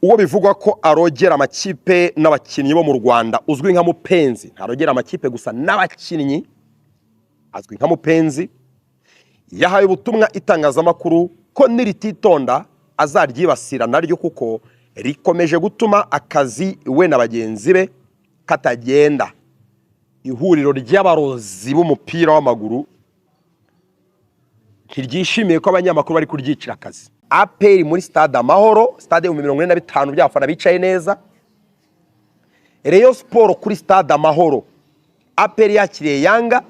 Uwo bivugwa ko arogera amakipe n'abakinnyi bo mu Rwanda uzwi nka Mupenzi, ntarogera amakipe gusa n'abakinnyi, azwi nka Mupenzi, yahaye ubutumwa itangazamakuru ko nirititonda azaryibasira naryo, kuko rikomeje gutuma akazi we na bagenzi be katagenda. Ihuriro ry'abarozi b'umupira w'amaguru ntiryishimiye ko abanyamakuru bari kuryicira akazi. APR muri Stade Amahoro, stade 45,000 by'abafana bicaye neza. Rayon Sport kuri Stade Amahoro, APR yakiriye Yanga,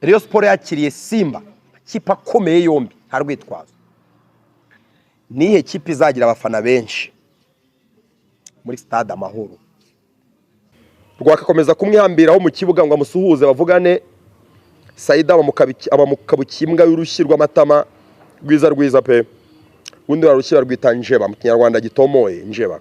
Rayon Sport yakiriye Simba, amakipe akomeye yombi, nta rwitwazo. Nihe kipe izagira abafana benshi muri Stade Amahoro? Rwakakomeza kumwihambiraho mu kibuga ngo amusuhuze bavugane. Saida abamukabukiye imbwa y'urushyi rw'amatama rwiza rwiza pe. Ubundi rushyi barwita njeba mu Kinyarwanda gitomoye, njeba.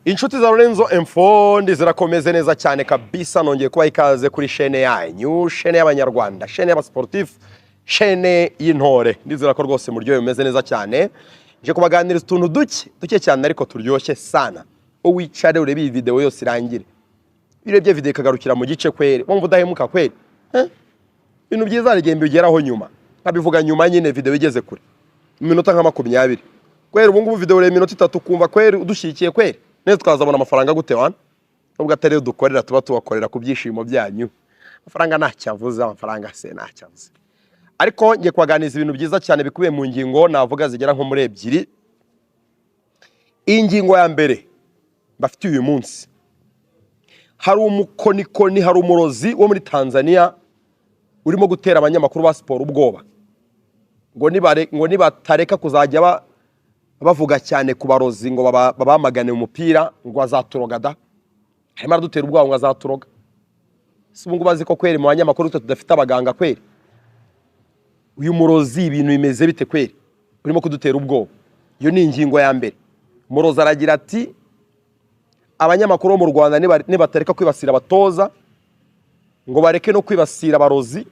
Inshuti za Lorenzo M4, ndizera neza cyane kabisa. Nongeye kubaha ikaze kuri shene yanyu, shene y'Abanyarwanda, shene y'abasportif, shene y'intore. Ndizera ko rwose muryohe, bimeze neza cyane. Nje kubaganiriza utuntu duke duke cyane ariko turyoshye sana. Wicare urebe iyi video yose irangire. Iyo urebye video ikagarukira mu gice kweri, wumva udahemuka kweri. Ibintu byiza hari igihe mbigeraho nyuma, nkabivuga nyuma nyine video igeze kure, iminota nka 20 kweri. Ubu ngubu video ureba iminota 3 ukumva kweri udushyigikiye kweri. Neza twazabona amafaranga gute wana? Nubwo atari yo dukorera, tuba tubakorera ku byishimo byanyu. Amafaranga ntacyo avuze, amafaranga se ntacyo avuze. Ariko ngiye kubaganiriza ibintu byiza cyane bikubiye mu ngingo navuga zigera nko muri ebyiri. Ingingo ya mbere mbafitiye uyu munsi, hari umukonikoni, hari umurozi wo muri Tanzania urimo gutera abanyamakuru ba siporo ubwoba ngo nibatareka kuzajya bavuga cyane ku barozi ngo babamagane umupira, ngo azaturoga da. Harimo aradutera ubwoba ngo azaturoga. Si ubu ngubu azi ko kweri mu banyamakuru twe tudafite abaganga kweri? Uyu murozi ibintu bimeze bite kweri urimo kudutera ubwoba? Iyo ni ingingo ya mbere. Umurozi aragira ati abanyamakuru bo mu Rwanda nibatareka kwibasira abatoza ngo bareke no kwibasira abarozi,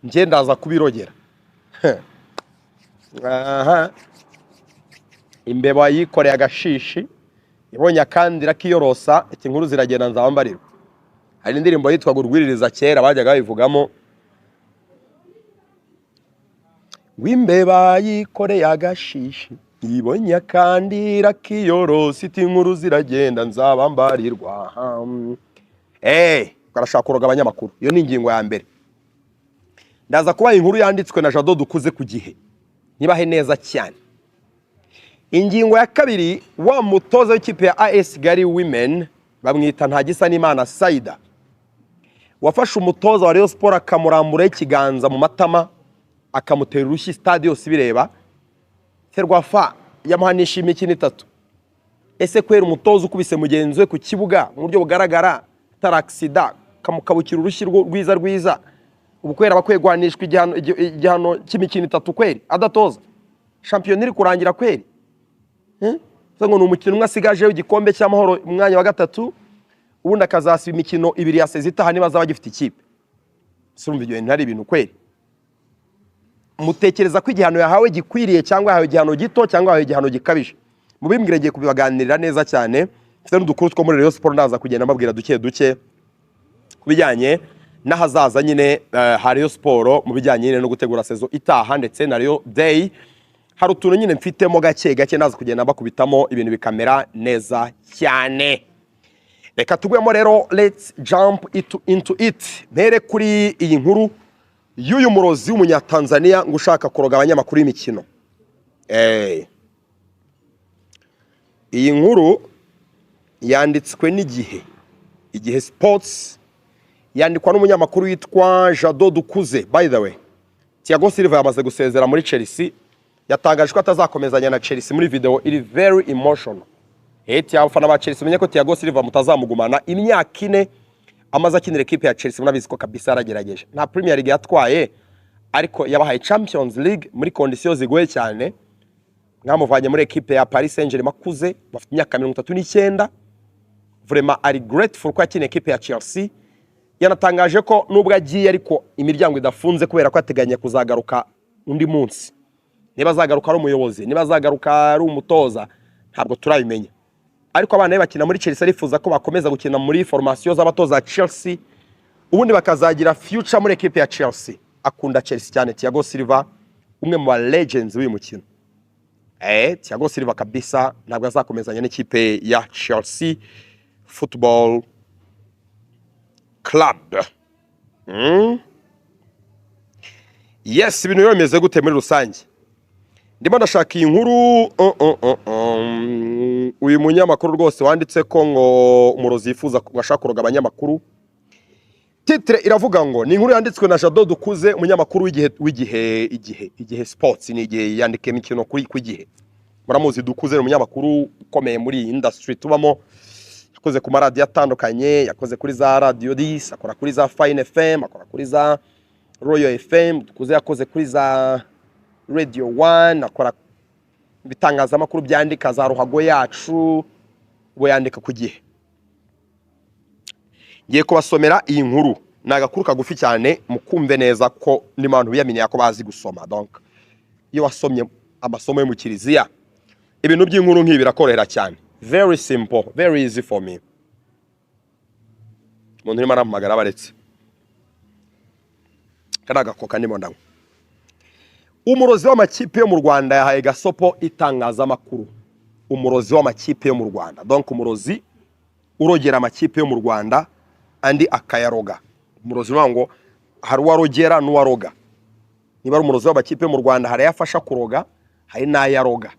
njye ndaza kubirogera. Aha. Imbeba yikoreye agashishi ibonye akandi irakiyorosa, iti inkuru ziragenda nzaba mbarirwa. Hari indirimbo yitwaga Urwiririza kera bajyaga babivugamo, w'imbeba yikoreye agashishi ibonye akandi irakiyorosa, iti inkuru ziragenda nzaba mbarirwa. Barashaka kuroga abanyamakuru. Iyo ni ingingo ya mbere. Ndaza kubaha inkuru yanditswe na Jado Dukuze ku Gihe, ntibahe neza cyane. Ingingo ya kabiri, wa mutoza w'ikipe ya AS Kigali Women bamwita Ntagisanimana Saida, wafashe umutoza wa Rayon Sport akamuramburaho ikiganza mu matama akamutera urushyi stade yose ibireba. Ferwafa yamuhanisha imikino 3. Ese kwera umutoza ukubise mugenzi we ku kibuga mu buryo bugaragara atari aksida kamukabukira urushyi rwiza rwiza, ubu kwera bakwiye guhanishwa igihano cy'imikino 3 kweri adatoza? Shampiyona iri kurangira kweri. Ngo ni umukino umwe asigaje w'igikombe cy'amahoro umwanya wa 3, ubundi akazasiba imikino 2 ya sezi itaha niba azaba agifite ikipe. Surumva ibyo bintu ari ibintu kweri. Mutekereza ko igihano yahawe gikwiriye cyangwa yahawe igihano gito cyangwa yahawe igihano gikabije? Mubimbwire, ngiye kubibaganirira neza cyane. Mfite n'udukuru two muri Rayon Sport ndaza kugenda mbabwira duke duke ku bijyanye n'ahazaza nyine ha Rayon Sport mu bijyanye nyine no gutegura sezo itaha ndetse na Rayon Day. Hari utuntu nyine mfitemo gake gake ndaza kugenda mbakubitamo ibintu bikamera neza cyane. Reka tugwemo rero, let's jump into it. Mpere kuri iyi nkuru y'uyu murozi w'umunyatanzania ngo ushaka kuroga abanyamakuru y'imikino. Iyi nkuru yanditswe n'Igihe, Igihe Sports, yandikwa n'umunyamakuru witwa Jado Dukuze. By the way, Thiago Silva yamaze gusezera muri Chelsea, yatangaje ko atazakomezanya na Chelsea muri video iri very emotional. Abafana ba Chelsea menye ko Thiago Silva mutazamugumana imyaka 4 amaze akinira equipe ya Chelsea. Murabizi ko kabisa yaragerageje, nta Premier League yatwaye ariko yabahaye Champions League muri conditions zigoye cyane. Mwamuvanye muri equipe ya Paris Saint-Germain akuze, bafite imyaka 39. Vraiment ari grateful ko yakiniye equipe ya Chelsea. Yanatangaje ko nubwo agiye ariko imiryango idafunze, kubera ko ateganya kuzagaruka undi munsi. Niba azagaruka ari umuyobozi, niba azagaruka ari umutoza, ntabwo turabimenya. Ariko abana be bakina muri Chelsea, arifuza ko bakomeza gukina muri formation z'abatoza Chelsea, ubundi bakazagira future muri equipe ya Chelsea. Akunda Chelsea cyane. Thiago Silva, umwe mu ba legends w'uyu mukino. Thiago Silva kabisa ntabwo azakomezanya n'ikipe ya Chelsea Football Club. Yes, ibintu biba bimeze gute muri rusange? Ndimo ndashaka iyi nkuru. Uyu munyamakuru rwose wanditse ko ngo umurozi yifuza ngo ashaka kuroga abanyamakuru. Titre iravuga ngo ni inkuru yanditswe na Jado Dukuze, umunyamakuru w'igihe igihe Sports, ni igihe yandika imikino kuri ku Igihe. Muramuzi, Dukuze ni umunyamakuru ukomeye muri iyi industry tubamo. Yakoze ku maradiyo atandukanye, yakoze kuri za Radio 10, akora kuri za Fine FM, akora kuri za Royal FM. Dukuze yakoze kuri za Radio 1, akora ibitangazamakuru byandika za Ruhago Yacu, ubu yandika ku Gihe. Ngiye kubasomera iyi nkuru, ni agakuru kagufi cyane, mukumve neza ko ni bantu biyaminiye ko bazi gusoma. Donc iyo wasomye amasomo yo mu kiliziya, ibintu by'inkuru nk'ibi birakorohera cyane. Very simple, very easy for me. Umuntu urimo arampamagara, abaretse kariya gakoka ndimo ndanywa. Umurozi w'amakipe yo mu Rwanda yahaye gasopo itangazamakuru. Umurozi w'amakipe yo mu Rwanda, donc umurozi urogera amakipe yo mu Rwanda, andi akayaroga. Umurozi uvuga ngo hari uwarogera n'uwaroga. Niba ari umurozi w'amakipe yo mu Rwanda, hari ayo afasha kuroga, hari n'ayo aroga.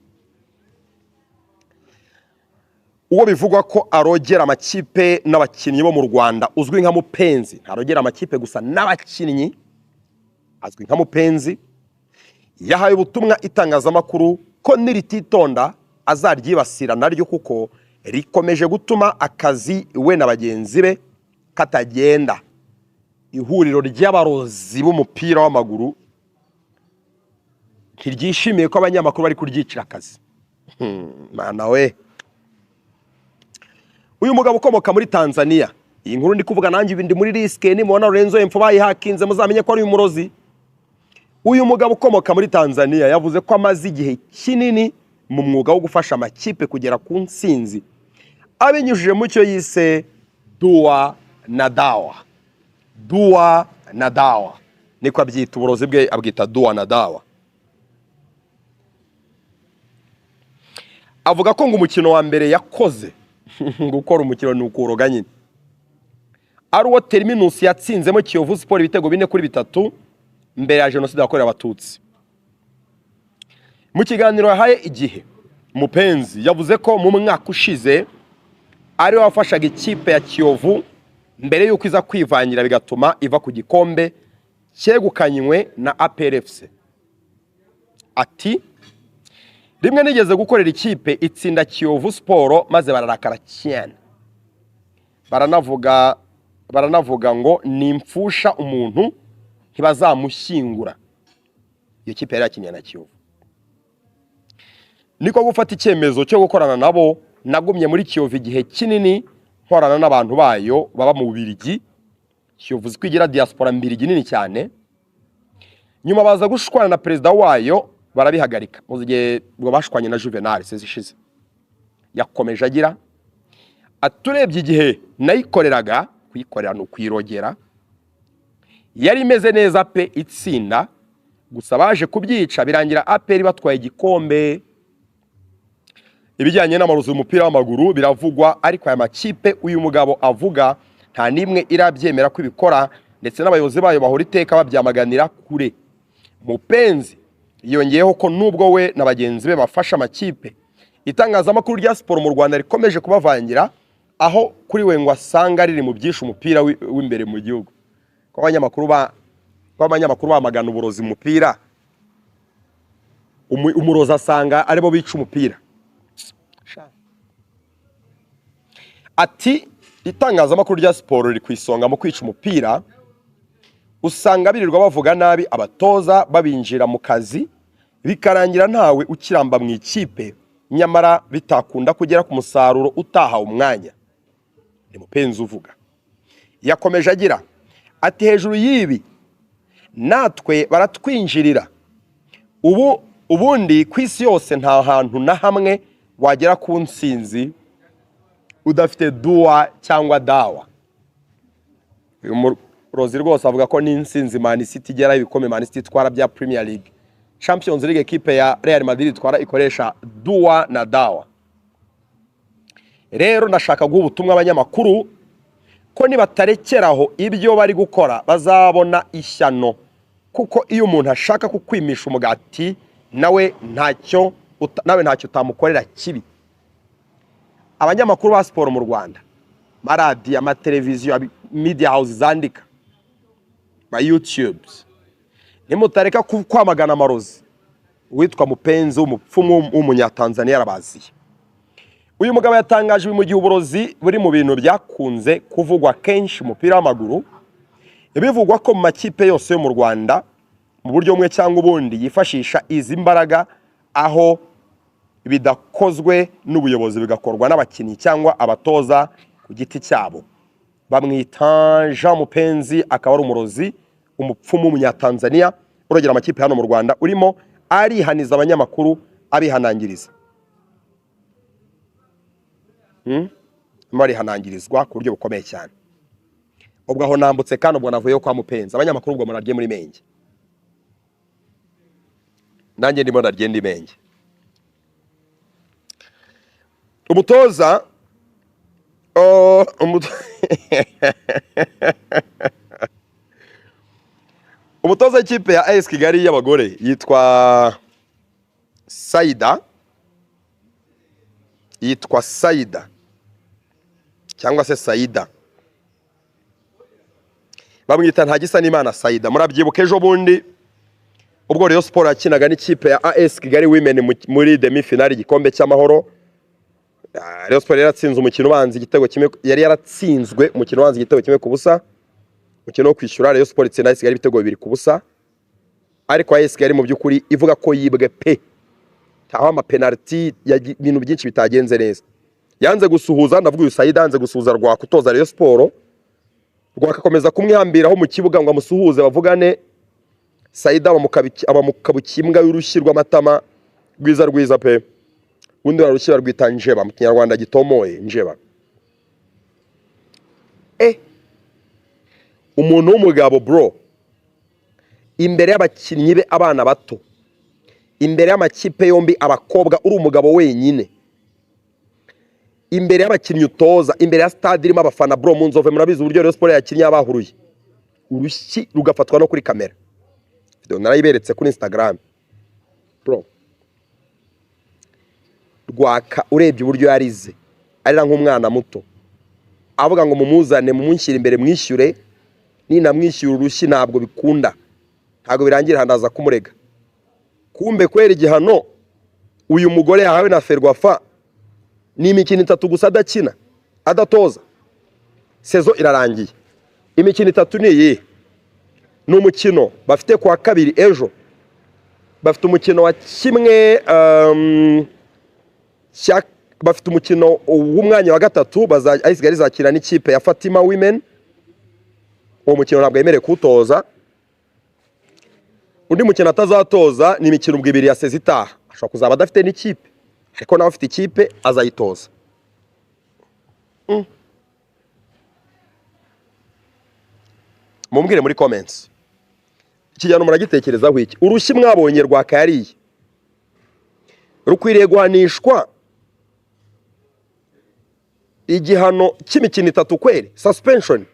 Uwo bivugwa ko arogera amakipe n'abakinnyi bo mu Rwanda uzwi nka Mupenzi, ntarogera amakipe gusa n'abakinnyi, azwi nka Mupenzi, yahaye ubutumwa itangazamakuru ko nirititonda azaryibasira naryo, kuko rikomeje gutuma akazi we na bagenzi be katagenda. Ihuriro ry'abarozi b'umupira w'amaguru ntiryishimiye ko abanyamakuru bari kuryicira akazi. Mana we! Uyu mugabo ukomoka muri Tanzania, iyi nkuru ndi kuvuga nanjye ibi ndi muri risque, nimubona Lorenzo Info bayihakinze muzamenye ko ari uyu murozi. Uyu mugabo ukomoka muri Tanzania yavuze ko amaze igihe kinini mu mwuga wo gufasha amakipe kugera ku ntsinzi abinyujije mu cyo yise dua na dawa. Dua na dawa niko abyita, uburozi bwe abwita dua na dawa. Avuga ko ngo umukino wa mbere yakoze, gukora umukino ni ukuroga nyine, ari uwo Terminus yatsinzemo Kiyovu Sport ibitego 4-3 mbere ya jenoside yakorewe Abatutsi. Mu kiganiro yahaye Igihe, Mupenzi yavuze ko mu mwaka ushize ari we wafashaga ikipe ya Kiyovu mbere y'uko iza kwivangira, bigatuma iva ku gikombe cyegukanywe na APR FC. Ati: "Rimwe nigeze gukorera ikipe itsinda Kiyovu Sport, maze bararakara cyane, baranavuga ngo nimpfusha umuntu ntibazamushyingura." Iyo kipe yari yakiniye na Kiyovu. "Niko gufata icyemezo cyo gukorana nabo. Nagumye muri Kiyovu igihe kinini, nkorana n'abantu bayo baba mu Bubiligi." Kiyovu uzi ko igira diaspora mbirigi nini cyane. "Nyuma baza gushwana na perezida wayo, barabihagarika." Muzi igihe ngo bashwanye na Juvenal sezishize. Yakomeje agira aturebye igihe nayikoreraga, kuyikorera ni ukuyirogera, yari imeze neza pe, itsinda gusa, baje kubyica birangira APR batwaye igikombe. Ibijyanye n'amarozi umupira w'amaguru biravugwa, ariko aya makipe uyu mugabo avuga nta n'imwe irabyemera ko ibikora, ndetse n'abayobozi bayo bahora iteka babyamaganira kure. Mupenzi yongeyeho ko nubwo we na bagenzi be bafasha amakipe, itangazamakuru rya siporo mu Rwanda rikomeje kubavangira, aho kuri we ngo asanga riri mu byishe umupira w'imbere mu gihugu. Ko abanyamakuru bamagana uburozi mu mupira, umurozi asanga aribo bica umupira. Ati: "Itangazamakuru rya siporo riri ku isonga mu kwica umupira. Usanga birirwa bavuga nabi abatoza, babinjira mu kazi, bikarangira ntawe ukiramba mu ikipe, nyamara bitakunda kugera ku musaruro utahawe umwanya." Ni Mupenzi uvuga. Yakomeje agira Ati hejuru y'ibi natwe baratwinjirira. Ubundi ku isi yose nta hantu na hamwe wagera ku nsinzi udafite duwa cyangwa dawa. Uyu murozi rwose avuga ko n'insinzi Man City igeraho, ibikombe Man City itwara bya Premier League, Champions League, ekipe ya Real Madrid itwara, ikoresha duwa na dawa. Rero ndashaka guha ubutumwa abanyamakuru ko nibatarekeraho ibyo bari gukora bazabona ishyano, kuko iyo umuntu ashaka kukwimisha umugati nawe ntacyo utamukorera kibi. Abanyamakuru ba siporo mu Rwanda, maradiyo, amateleviziyo, media house zandika, ba YouTubes, nimutareka kwamagana amarozi, uwitwa Mupenzi w'umupfumu w'umunyatanzania arabaziye. Uyu mugabo yatangaje ibi mu gihe uburozi buri mu bintu byakunze kuvugwa kenshi mu mupira w'amaguru. Bivugwa ko mu makipe yose yo mu Rwanda mu buryo bumwe cyangwa ubundi yifashisha izi mbaraga, aho bidakozwe n'ubuyobozi bigakorwa n'abakinnyi cyangwa abatoza ku giti cyabo. Bamwita Jean Mupenzi, akaba ari umurozi, umupfumu w'umunyatanzania urogera amakipe hano mu Rwanda, urimo arihaniza abanyamakuru abihanangiriza. Barihanangirizwa ku buryo bukomeye cyane. Ubwo aho nambutse kandi ubwo navuyeyo kwa Mupenzi, abanyamakuru ubwo murarye muri menge, nanjye ndimo ndarye ndi menge. Umutoza umutoza w'ikipe ya AS Kigali y'abagore yitwa Saida, yitwa Saida cyangwa se Saida, bamwita Ntagisanimana Saida. Murabyibuka ejo bundi ubwo Rayon Sport yakinaga n'ikipe ya AS Kigali Women muri demi finale igikombe cy'amahoro. Rayon Sport yaratsinze umukino ubanza igitego kimwe, yari yaratsinzwe umukino ubanza igitego 1-0, umukino wo kwishyura Rayon Sport itsinda AS Kigali ibitego 2-0, ariko AS Kigali mu by'ukuri ivuga ko yibwe pe, taho ama penalty, ibintu byinshi bitagenze neza. Yanze gusuhuza, ndavuga uyu Saida yanze gusuhuza Rwaka utoza Rayon Sport, Rwaka akomeza kumwihambiraho mu kibuga ngo amusuhuze bavugane. Saida abamukabukiye imbwa y'urushyi rw'amatama rwiza rwiza pe, undi warushyi barwita njeba mu kinyarwanda gitomoye, njeba. Umuntu w'umugabo bro, imbere y'abakinnyi be abana bato, imbere y'amakipe yombi abakobwa, uri umugabo wenyine, imbere y'abakinnyi utoza, imbere ya stade irimo abafana bro, mu Nzove murabizi uburyo Rayon Sport yakinnye abahuruye, urushyi rugafatwa no kuri kamera. Video narayiberetse kuri Instagram bro. Rwaka urebye uburyo yarize arira nk'umwana muto, avuga ngo mumuzane mumunshyire imbere mwishyure, ninamwishyura urushyi ntabwo bikunda, ntabwo birangira handaza kumurega. Kumbe kwera igihano uyu mugore yahawe na Ferwafa ni imikino 3 gusa adakina adatoza, sezo irarangiye. Imikino 3 ni iyi, ni umukino bafite kwa kabiri ejo, bafite umukino wa kimwe bafite umukino w'umwanya wa 3, AS Kigali izakina n'ikipe ya Fatima Women, uwo mukino ntabwo yemerewe kuwutoza. Undi mukino atazatoza ni imikino ubwo 2 ya sezi itaha, ashobora kuzaba adafite n'ikipe, ariko nawe afite ikipe azayitoza. Mumbwire muri comments, ikijyano muragitekerezaho iki? Urushyi mwabonye Rwaka yariye rukwiriye guhanishwa igihano cy'imikino 3 kweri, suspension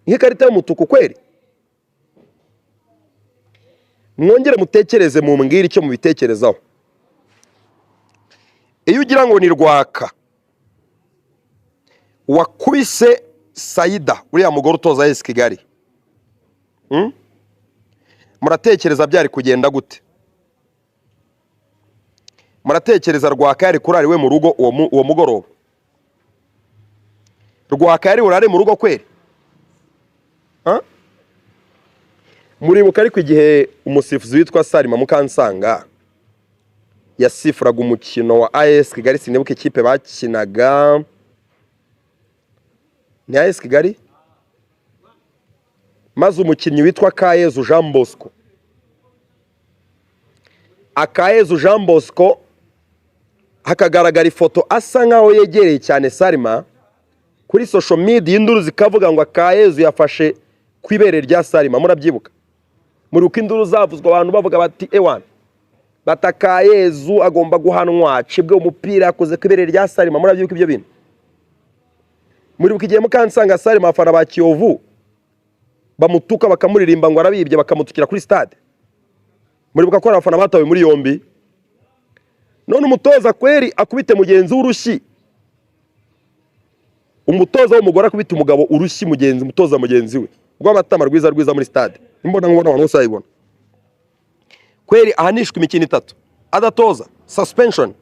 nk'ikarita y'umutuku kweri? Mwongere mutekereze, mumbwire icyo mubitekerezaho. Iyo ugira ngo ni Rwaka wakubise Saida uriya mugore utoza AS Kigali, muratekereza byari kugenda gute? Muratekereza Rwaka yari kurara iwe mu rugo uwo mugoroba? Rwaka yari burare mu rugo kweri? Muribuka ariko igihe umusifuzi witwa Salima Mukansanga yasifuraga umukino wa AS Kigali, sinibuka ikipe bakinaga, ni AS Kigali? Maze umukinnyi witwa Kayezu Jean Bosco, Akayezu Jean Bosco, hakagaragara ifoto asa nkaho yegereye cyane Salima kuri social media, induru zikavuga ngo Akayezu yafashe ku ibere rya Salima. Murabyibuka muri uko induru zavuzwe, abantu bavuga bati ewana, batakayezu agomba guhanwa, acibwe umupira, yakoze ku ibere rya Salima. Murabyibuka ibyo bintu? Muribuka igihe Mukansanga Salima abafana ba Kiyovu bamutuka, bakamuririmba ngo arabibye, bakamutukira kuri stade? Muribuka ko hari abafana batawe muri yombi? None umutoza kweri akubite mugenzi w'urushyi, umutoza w'umugore akubita umugabo urushyi, mugenzi umutoza mugenzi we rw'amatama rwiza rwiza muri stade, imbona nkubona abantu bose bayibona, kweri ahanishwa imikino 3 adatoza, suspension.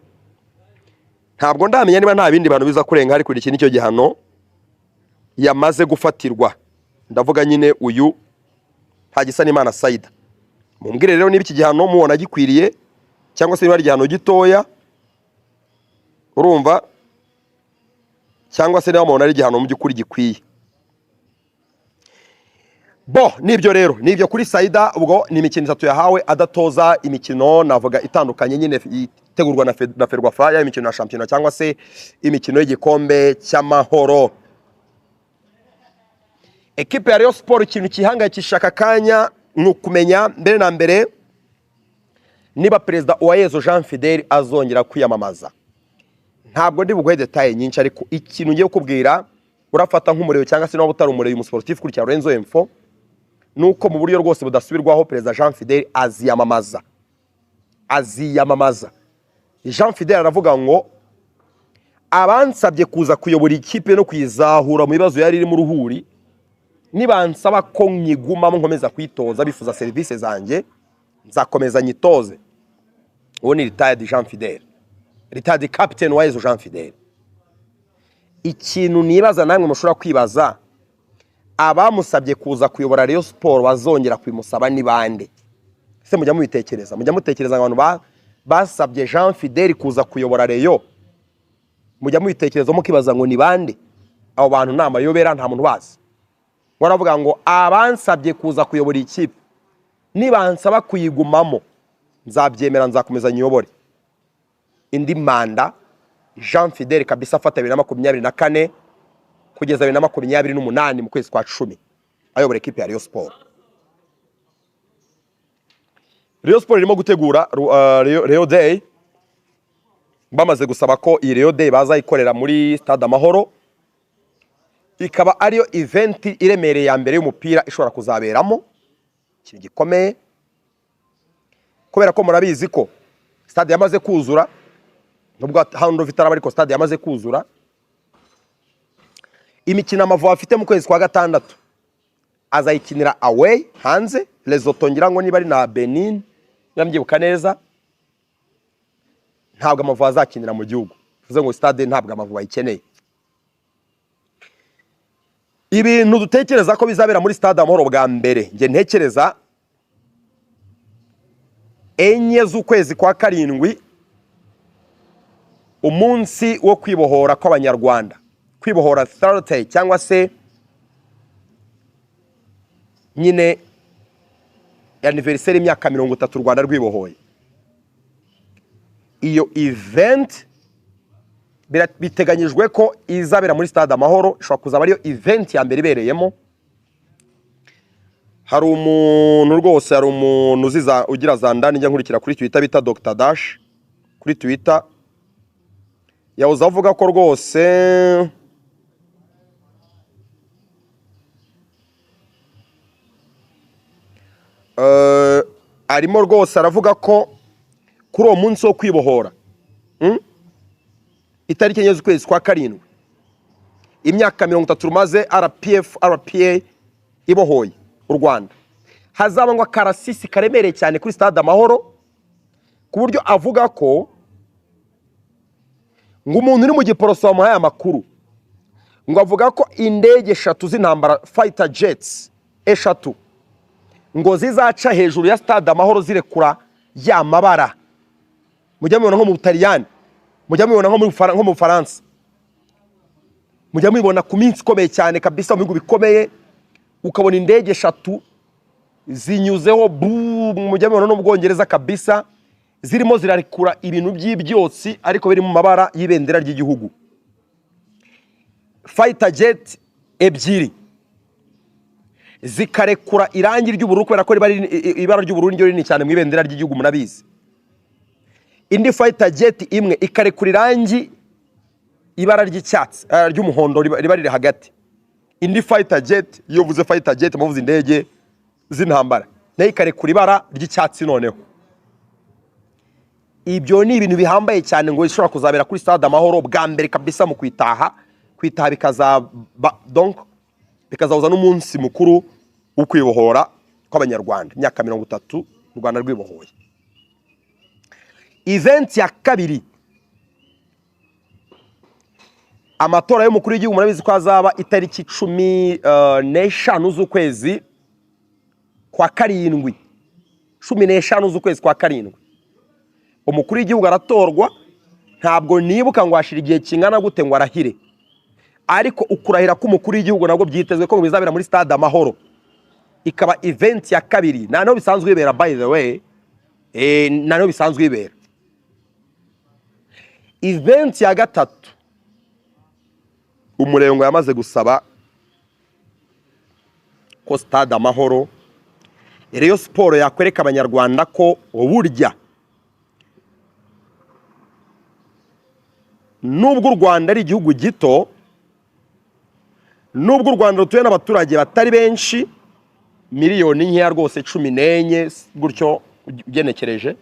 Ntabwo ndamenya niba nta bindi bantu biza kurenga, ariko iki nicyo gihano yamaze gufatirwa. Ndavuga nyine uyu Ntagisanimana Saida. Mumbwire rero niba iki gihano mubona gikwiriye cyangwa se niba ari igihano gitoya, urumva, cyangwa se niba mubona ari igihano mu by'ukuri gikwiye. Bo nibyo rero, nibyo kuri Saida. Ubwo ni imikino 3 yahawe adatoza, imikino navuga itandukanye nyine itegurwa na Ferwafa, yaba imikino ya shampiyona cyangwa se imikino y'igikombe cy'amahoro. Ekipe ya Rayon Sport ikintu kihangayikisha aka kanya ni ukumenya mbere na mbere niba Perezida Uwayezu Jean Fidel azongera kwiyamamaza. Ntabwo ndi buguhe detail nyinshi, ariko ikintu ngiye kukubwira urafata nk'umurego cyangwa se niba utari umurego umusportif kurikira Lorenzo Info, nuko mu buryo rwose budasubirwaho Perezida Jean Fidel aziyamamaza. Aziyamamaza. Jean Fidel aravuga ngo abansabye kuza kuyobora ikipe no kuyizahura mu bibazo yari irimo uruhuri, nibansaba ko nyigumamo nkomeza kwitoza bifuza serivisi zanjye, nzakomeza nyitoze. Uwo ni retired Jean Fidel, retired captain Uwayezu Jean Fidel. Ikintu nibaza namwe mushobora kwibaza, abamusabye kuza kuyobora Rayon Sport bazongera kubimusaba ni bande? Ese mujya mubitekereza? Mujya mutekereza abantu basabye Jean Fidel kuza kuyobora Rayon? Mujya mubitekereza mukibaza ngo ni bande? Abo bantu ni amayobera, nta muntu bazi. Baravuga ngo abansabye kuza kuyobora ikipe nibansaba kuyigumamo nzabyemera, nzakomeza nyiyobore indi manda. Jean Fidel kabisa afata 2024 kugeza 2028 mu kwezi kwa 10 ayobora ekipe ya Rayon Sport. Rayon Sport irimo gutegura Rayon Day, bamaze gusaba ko iyi Rayon Day bazayikorera muri Stade Amahoro, ikaba ariyo event iremereye ya mbere y'umupira ishobora kuzaberamo, ikintu gikomeye kubera ko murabizi ko stade yamaze kuzura, nubwo hano itaraba ariko stade yamaze kuzura. Imikino Amavubi afite mu kwezi kwa 6 azayikinira away hanze, Lesotho ngira ngo niba ari na Benin, ndabyibuka neza, ntabwo Amavubi azakinira mu gihugu, bivuze ngo stade ntabwo Amavubi ayikeneye. Ibintu dutekereza ko bizabera muri Stade Amahoro bwa mbere, nge ntekereza 4 z'ukwezi kwa 7, umunsi wo kwibohora kw'Abanyarwanda, kwibohora 30 cyangwa se nyine anniversaire y'imyaka 30 u Rwanda rwibohoye. Iyo event biteganyijwe ko izabera muri Stade Amahoro, ishobora kuzaba ariyo event ya mbere ibereyemo. Hari umuntu rwose, hari umuntu uziza ugira za ndani njya nkurikira kuri Twitter bita Dr Dash kuri Twitter, yahoze avuga ko rwose arimo rwose aravuga ko kuri uwo munsi wo kwibohora, itariki 4 z'ukwezi kwa 7, imyaka 30 rumaze RPF RPA ibohoye u Rwanda, hazaba ngo akarasisi karemereye cyane kuri Stade Amahoro, ku buryo avuga ko ngo umuntu uri mu Giporoso wamuhaye amakuru, ngo avuga ko indege 3 z'intambara fighter jets 3 ngo zizaca hejuru ya Stade Amahoro zirekura ya mabara mujya mubibona nko mu Butaliyani, mujya mubibona nko mu Bufaransa, mujya mubibona ku minsi ikomeye cyane kabisa mu bihugu bikomeye. Ukabona indege eshatu zinyuzeho bu, mujya mubibona no mu Bwongereza kabisa, zirimo zirarekura ibintu by'ibyotsi ariko biri mu mabara y'ibendera ry'igihugu. Fighter jet ebyiri zikarekura irangi ry'ubururu, kubera ko riba ibara ry'ubururu niryo rinini cyane mu ibendera ry'igihugu, murabizi. Indi fighter jet imwe ikarekura irangi, ibara ry'icyatsi, ry'umuhondo riba riri hagati. Indi fighter jet, iyo uvuze fighter jet muvuze indege z'intambara, nayo ikarekura ibara ry'icyatsi. Noneho ibyo ni ibintu bihambaye cyane, ngo bishobora kuzabera kuri Stade Amahoro bwa mbere kabisa mu kwitaha, kwitaha bikazaba, donc bikazahuza n'umunsi mukuru wo kwibohora kw'Abanyarwanda, imyaka 30 u Rwanda rwibohoye. Event ya kabiri, amatora y'umukuru w'igihugu, murabizi ko azaba itariki 15 z'ukwezi kwa karindwi. 15 z'ukwezi kwa karindwi umukuru w'igihugu aratorwa. Ntabwo nibuka ngo hashira igihe kingana gute ngo arahire, ariko ukurahira k'umukuru w'igihugu nabwo byitezwe ko bizabera muri Stade Amahoro, ikaba event ya kabiri. Nta niho bisanzwe bibera, by the way, nta niho bisanzwe bibera. Event ya gatatu, Umurengo yamaze gusaba ko Stade Amahoro Rayon Sport yakwereka Abanyarwanda ko burya nubwo u Rwanda ari igihugu gito, nubwo u Rwanda rutuye n'abaturage batari benshi, miliyoni nkeya rwose, 14 gutyo ugenekereje,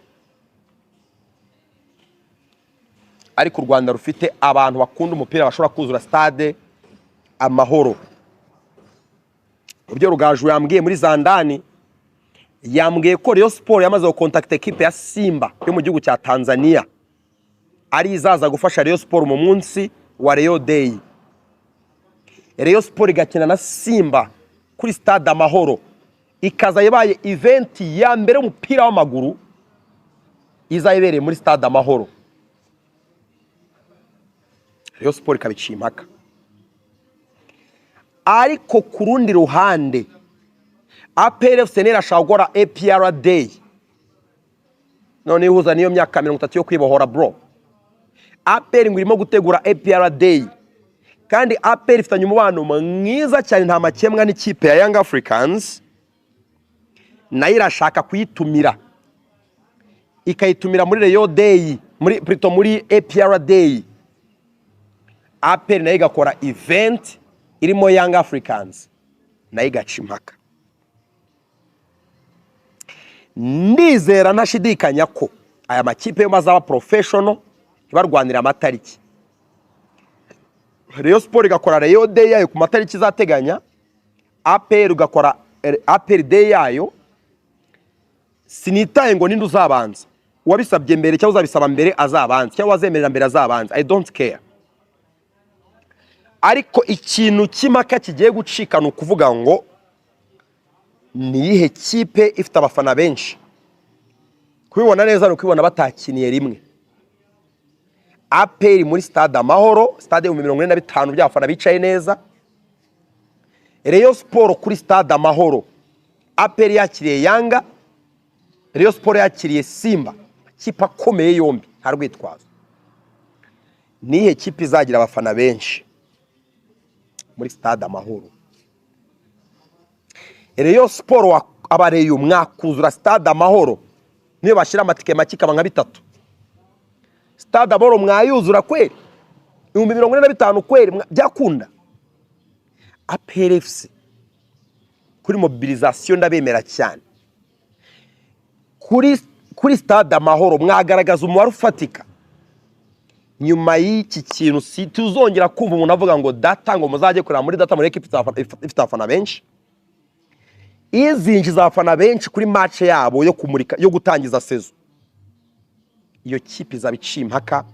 ariko u Rwanda rufite abantu bakunda umupira bashobora kuzura Stade Amahoro. Ibyo Rugaju yambwiye muri Zandani, yambwiye ko Rayon Sport yamaze gukontakita ekipe ya Simba yo mu gihugu cya Tanzania, ari izaza gufasha Rayon Sport mu munsi wa Rayon Day. Rayon Sport igakina na Simba kuri Stade Amahoro, ikaza yabaye event ya mbere y'umupira w'amaguru izayibereye muri Stade Amahoro. Rayon Sport ikabiciye impaka. Ariko ku rundi ruhande APR FC irashaka gukora APR Day, none ihuza n'iyo myaka 30 yo kwibohora, bro. APR ngo irimo gutegura APR Day, kandi APR ifitanye umubano mwiza cyane, nta makemwa, n'ikipe ya Young Africans. Nayo irashaka kuyitumira, ikayitumira muri Rayon Day, muri plutôt muri APR Day. APR nayo igakora event irimo Young Africans, nayo igaca impaka. Ndizera ntashidikanya ko aya makipe yombi azaba professional, ntibarwanire amatariki. Rayon Sport igakora Rayon Day yayo ku matariki izateganya, APR igakora APR Day yayo. Sinitaye ngo ninde uzabanza, uwabisabye mbere cyangwa uzabisaba mbere azabanza, cyangwa uwazemerera mbere azabanza, I don't care. Ariko ikintu cy'impaka kigiye gucika ni ukuvuga ngo ni iyihe kipe ifite abafana benshi. Kubibona neza ni ukubibona batakiniye rimwe. APR muri Stade Amahoro, stade 45,000 by'abafana bicaye neza. Rayon Sport kuri Stade Amahoro, APR yakiriye Yanga, Rayon Sport yakiriye Simba, amakipe akomeye yombi, nta rwitwazo. Nihe kipe izagira abafana benshi muri Stade Amahoro? Rayon Sport, abareyo mwakuzura Stade Amahoro niyo bashyira amatike make ikaba nka bitatu? Stade Amahoro mwayuzura kweri? 45,000 kweri byakunda? APR FC kuri mobilisation ndabemera cyane. Kuri Stade Amahoro mwagaragaza umubare ufatika. Nyuma y'iki kintu si tuzongera kumva umuntu avuga ngo data, ngo muzajye kureba muri data muri ekipe ifite abafana benshi. Izinjiza abafana benshi kuri match yabo yo kumurika, yo gutangiza saison, iyo kipe izaba iciye impaka,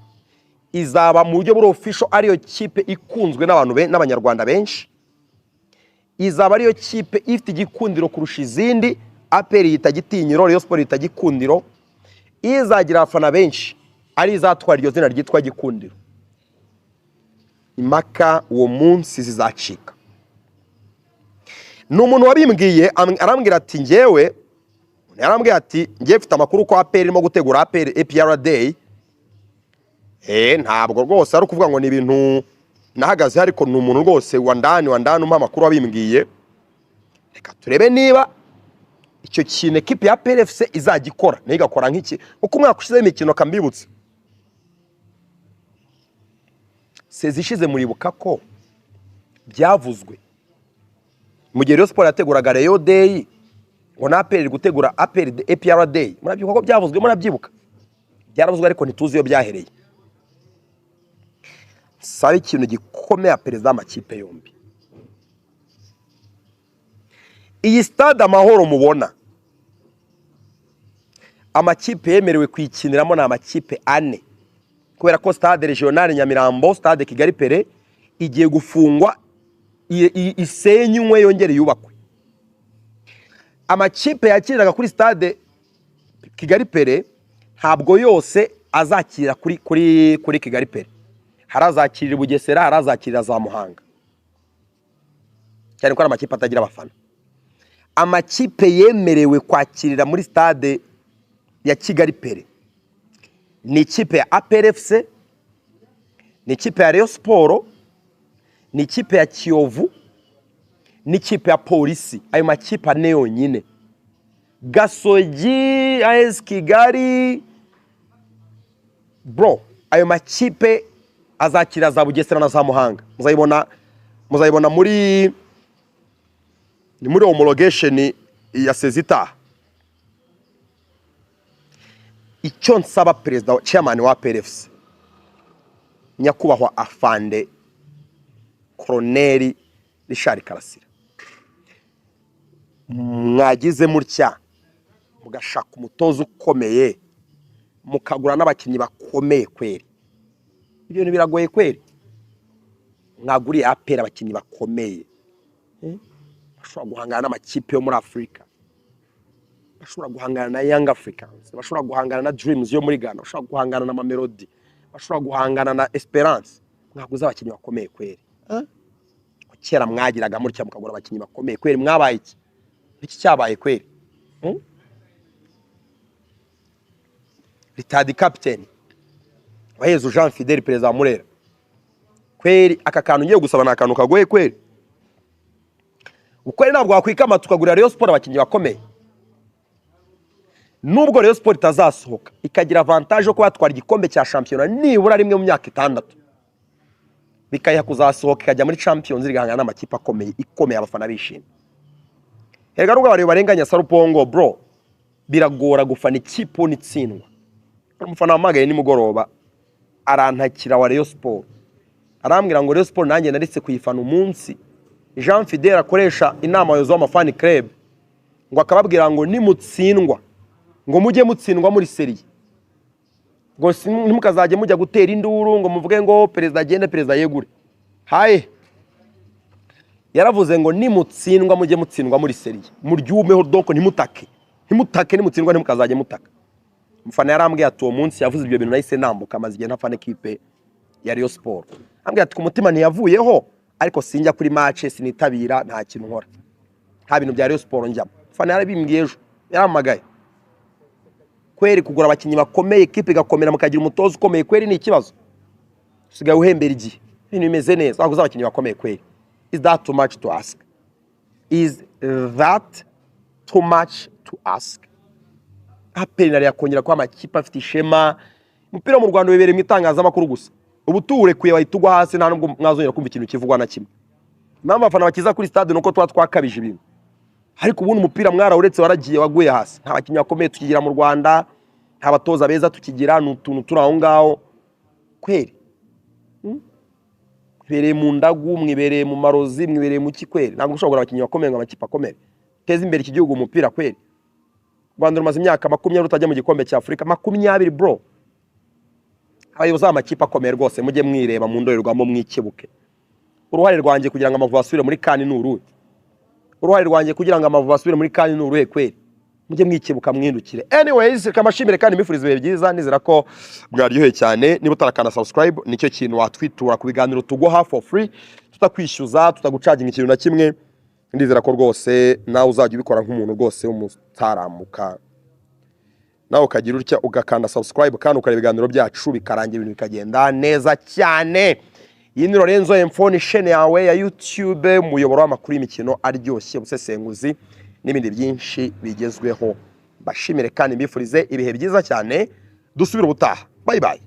izaba mu buryo buri official ariyo kipe ikunzwe n'abantu n'Abanyarwanda benshi, izaba ariyo kipe ifite igikundiro kurusha izindi. APR yita gitinyiro, Rayon Sport yita gikundiro. Izagira abafana benshi ari izatwara iryo zina ryitwa gikundiro. Impaka uwo munsi zizacika. Ni umuntu wabimbwiye, arambwira ati njyewe, yarambwiye ati ngiye mfite amakuru ko APR irimo gutegura APR APR Day. Ntabwo rwose ari ukuvuga ngo ni ibintu nahagaze, ariko ni umuntu rwose wa ndani wa ndani umpa amakuru wabimbwiye. Reka turebe niba icyo kintu ekipi ya APR FC izajya ikora, nayo igakora nk'iki, kuko umwaka ushizeho imikino, kambibutse, saison ishize, muribuka ko byavuzwe mu gihe Rayon Sport yateguraga Rayon Day, ngo na APR iri gutegura APR APR Day. Murabyibuka ko byavuzwe? Murabyibuka? Byaravuzwe, ariko ntituzi iyo byahereye. Saba ikintu gikomeye perezida w'amakipe yombi: iyi Stade Amahoro mubona, amakipe yemerewe kuyikiniramo ni amakipe ane, kubera ko Stade Regional Nyamirambo, Stade Kigali Pele, igiye gufungwa, isenywe, yongere yubakwe. Amakipe yakiriraga kuri Stade Kigali Pele ntabwo yose azakira kuri Kigali Pele. Hari azakirira i Bugesera, hari azakirira za Muhanga, cyane ko ari amakipe atagira abafana. Amakipe yemerewe kwakirira muri Stade ya Kigali Pele ni ikipe ya APR FC, ni ikipe ya Rayon Sport, ni ikipe ya Kiyovu n'ikipe ya Polisi. Ayo makipe ane yonyine. Gasogi, AS Kigali, bro, ayo makipe azakira za Bugesera na za Muhanga. Muzayibona muri homologation ya sezita. Icyo nsaba perezida, chairman wa APR FC, nyakubahwa afande Koroneri Richard Karasira, mwagize mutya mugashaka umutoza ukomeye, mukagura n'abakinnyi bakomeye kweri. Ibyo bintu biragoye kweri? Mwaguriye APR abakinnyi bakomeye, bashobora guhangana n'amakipe yo muri Afurika, bashobora guhangana na Young Africans, bashobora guhangana na Dreams yo muri Ghana, bashobora guhangana na Mamelodi, bashobora guhangana na Esperance. Mwaguze abakinnyi bakomeye kweri, eh? Kera mwagiraga mutya mukagura abakinnyi bakomeye kweri. Mwabaye iki? Iki cyabaye kweri? Retired captain Wahezu Jean Fidel, perezida wa Murera, kweri aka kantu ngiye gusaba ni akantu kagoye kweri? Ukweri ntabwo wakwikama tukagurira Rayon Sport abakinnyi bakomeye, nubwo Rayon Sport itazasohoka, ikagira avantage yo kuba yatwara igikombe cya shampiyona nibura rimwe mu myaka 6, bikayiha kuzasohoka ikajya muri Champions League, igahangana n'amakipe akomeye ikomeye, abafana bishimye. Erega nubwo abareba barenganya Sarupongo, bro, biragora gufana ikipe ubona itsindwa. Hari umufana wampamagaye nimugoroba arantakira wa Rayon Sport, arambwira ngo Rayon Sport nanjye naretse kuyifana umunsi Jean Fidel akoresha inama abayobozi w'ama fan club, ngo akababwira ngo nimutsindwa, ngo mujye mutsindwa muri sérieux, ngo ntimukazajye mujya gutera induru ngo muvuge ngo perezida agende, perezida yegure. Haye, yaravuze ngo nimutsindwa mujye mutsindwa muri sérieux, muryumeho, donc ntimutake, ntimutake, nimutsindwa ntimukazajye mutaka. Umufana yarambwiye ati uwo munsi yavuze ibyo bintu nahise nambuka, amaze igihe ntafana ekipe ya Rayon Sport. Ambwira ati ku mutima ntiyavuyeho, ariko sinjya kuri match, sinitabira, nta kintu nkora, nta bintu bya Rayon Sport njyamo. Umufana yarabimbwiye ejo, yarampamagaye. Kweri kugura abakinnyi bakomeye, ekipe igakomera, mukagira umutoza ukomeye, kweri ni ikibazo? Usigaye uhembera igihe ibintu bimeze neza, waguze abakinnyi bakomeye kweri. Is that too much to ask? Is that too much to ask? APR na yakongera kuba amakipe afite ishema. Umupira wo mu Rwanda wibereye mu itangazamakuru gusa. Ubu tuwurekuye wahita ugwa hasi, nta nubwo mwazongera kumva ikintu kivugwa na kimwe. Impamvu abafana bakiza kuri stade nuko tuba twakabije ibintu, ariko ubundi umupira mwarawuretse, waragiye, waguye hasi. Nta bakinnyi bakomeye tukigira mu Rwanda, nta batoza beza tukigira, ni utuntu turi aho ngaho kweri. Mwibereye mu ndagu, mwibereye mu marozi, mwibereye mu ki kweri? Ntabwo ushobora kugura abakinnyi bakomeye ngo amakipe akomere, teze imbere iki gihugu, umupira kweri? U Rwanda rumaze imyaka 20 rutajya mu gikombe cya Afurika, 20, bro. Abayobozi b'amakipe akomeye rwose, mujye mwireba mu ndorerwamo, mwikebuke. Uruhare rwanjye kugira ngo Amavubi asubire muri CAN ni uruhe? Uruhare rwanjye kugira ngo Amavubi asubire muri CAN ni uruhe kweri? Mujye mwikebuka, mwindukire. Anyways, reka mbashimire kandi mbifuriza ibihe byiza. Nizera ko mwaryoheye cyane. Niba utarakanda subscribe, nicyo kintu watwitura ku biganiro tuguha for free, tutakwishyuza, tutagucaginga ikintu na kimwe. Ndizera ko rwose nawe uzajya ubikora nk'umuntu rwose w'umutaramuka, nawe ukagira utya ugakanda subscribe kandi ukareba ibiganiro byacu, bikarangira ibintu bikagenda neza cyane. Iyi ni Lorenzo M4, chaîne yawe ya YouTube, umuyoboro w'amakuru y'imikino aryoshye, ubusesenguzi n'ibindi byinshi bigezweho. Mbashimire kandi mbifurize ibihe byiza cyane. Dusubire ubutaha. Bye bye.